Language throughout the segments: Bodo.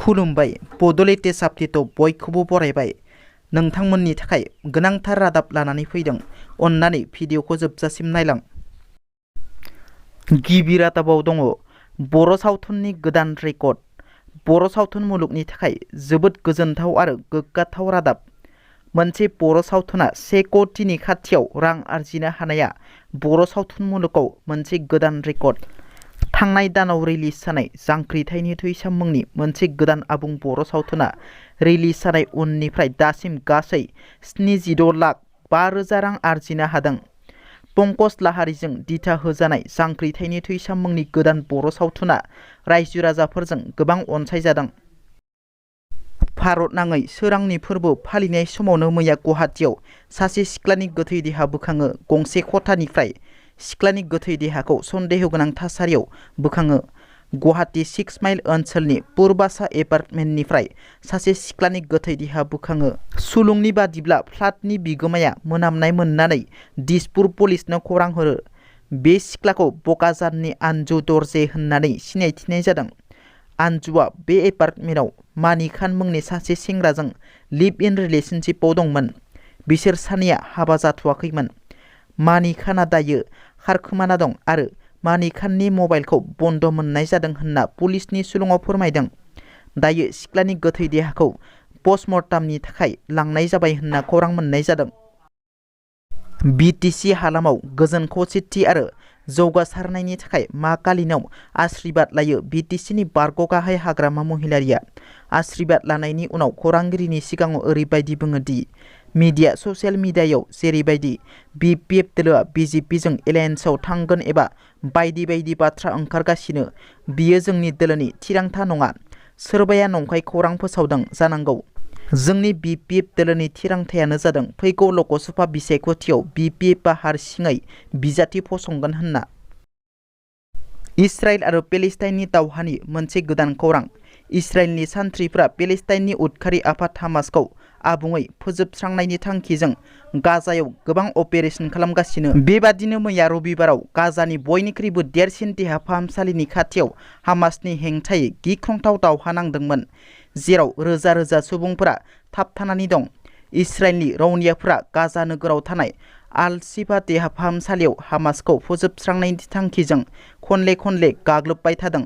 खुलुमबाय बड'लेण्ड साप्तिथ' बयखौबो बरायबाय। नोंथांमोननि थाखाय गोनांथार रादाब लानानै फैदों। अन्नानै भिडिअखौ जोबजासिम नायलां। गिबि रादाबाव दङ बर' सावथुननि गोदान रेकर्ड। बर' सावथुन मुलुगनि थाखाय जोबोद गोजोनथाव आरो गोग्गाथाव रादाब। मोनसे बर' सावथुना 1 कौटिनि खाथियाव रां आरजिनो हानाया बर' सावथुन मुलुगाव मोनसे गोदान रेकर्ड। थांनाय दानाव रिलिज जानाय जांख्रिथायनि थैसाम मुंनि मोनसे गोदान आबुं बर' सावथुना रिलिज जानाय उननिफ्राय दासिम गासै 76,05,000 रां आरजिनो हादों। पंकज लाहारीजों दिथा होजानाय जांख्रिथायनि थैसाम मुंनि गोदान बर' सावथुना रायजो राजाफोरजों गोबां अनसायजादों। भारत नाङै सोरांनि फोरबो फालिनाय समावनो मैया गुवाहाटीआव सासे सिख्लानि गोथै देहा बोखाङो। गंसे खथानिफ्राय सिख्लानि गोथै देहाखौ सन्देह गोनां थासारियाव बोखाङो। गुवाहाटी 6 माइल ओनसोलनि पुरबासा एपार्टमेन्टनिफ्राय सासे सिख्लानि गोथै देहा बोखाङो। सुलुंनि बादिब्ला फ्लाटनि बिगोमाया मोनामनाय मोननानै दिसपुर पुलिसनो खौरां हरो। बे सिख्लाखौ बकाजाननि आनजु दर्जे होननानै सिनायथिनाय जादों। आनजुआ बे एपार्टमेन्टआव मानि खान मुंनि सासे सेंग्राजों लिभ इन रिलेशनशिपआव दंमोन। बिसोर सानैया हाबा जाथ'वाखैमोन। मानि खाना दायो खारखोमाना दं आरो मानि खाननि मबाइलखौ बन्द मोननाय जादों होनना पुलिसनि सुलुङाव फोरमायदों। दायो सिख्लानि गोथै देहाखौ पस्टमर्टामनि थाखाय लांनाय जाबाय होनना खौरां मोननाय जादों। बिटिसि हालामाव गोजोन खौसेथि आरो जौगासारनायनि थाखाय मा कालिनाव आशीर्बाद लायो बिटिसिनि बारग' गाहाय हाग्रामा महिलारिया। आशीर्बाद लानायनि उनाव खौरांगिरिनि सिगाङाव ओरैबायदि बुङो दि मिडिया ससियेल मिडियायाव जेरैबायदि BPF दोलोआ BJPजों एलायेन्सआव थांगोन एबा बायदि बायदि बाथ्रा ओंखारगासिनो, बियो जोंनि दोलोनि थिरांथा नङा। सोरबाया नंखाय खौरां फोसावदों जानांगौ। जोंनि BPF दोलोनि थिरांथायानो जादों फैगौ लकसभा बिसायख'थियाव BPFआ हारसिङै बिजाथि फसंगोन होनना। इजराइल आरो पेलेस्टाइननि दावहानि मोनसे गोदान खौरां। इजराइलनि सान्थ्रिफ्रा पेलेस्टाइननि उदखारि आफाद हामासखौ आबुङै फोजोबस्रांनायनि थांखिजों गाजायाव गोबां अपारेशन खालामगासिनो। बेबादिनो मैया रबिबाराव गाजानि बयनिख्रुइबो देरसिन देहा फाहामसालिनि खाथियाव हामासनि हेंथायै गिख्रंथाव दावहा नांदोंमोन, जेराव रोजा रोजा सुबुंफोरा थाबथानानै दं। इजराइलनि रौनियाफोरा गाजा नोगोराव थानाय आल शिफा देहा फाहामसालियाव हामासखौ फोजोबस्रांनायनि थांखिजों खनले खनले गाग्लोबबाय थादों।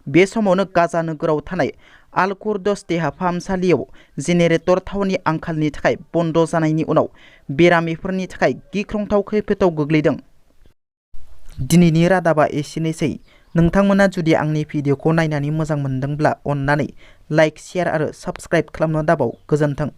बे समावनो गाजा नोगोराव थानाय आल कुर्दस देहा फाहामसालियाव जेनेरेटर थावनि आंखालनि थाखाय बन्द जानायनि उनाव बेरामिफोरनि थाखाय गिख्रंथाव खैफोदाव गोग्लैदों। दिनैनि रादाबा एसेनोसै। नोंथांमोना जुदि आंनि भिडिअखौ नायनानै मोजां मोनदोंब्ला अन्नानै लाइक, शेयार आरो साबस्क्राइब खालामनो दाबाव। गोजोन्थों।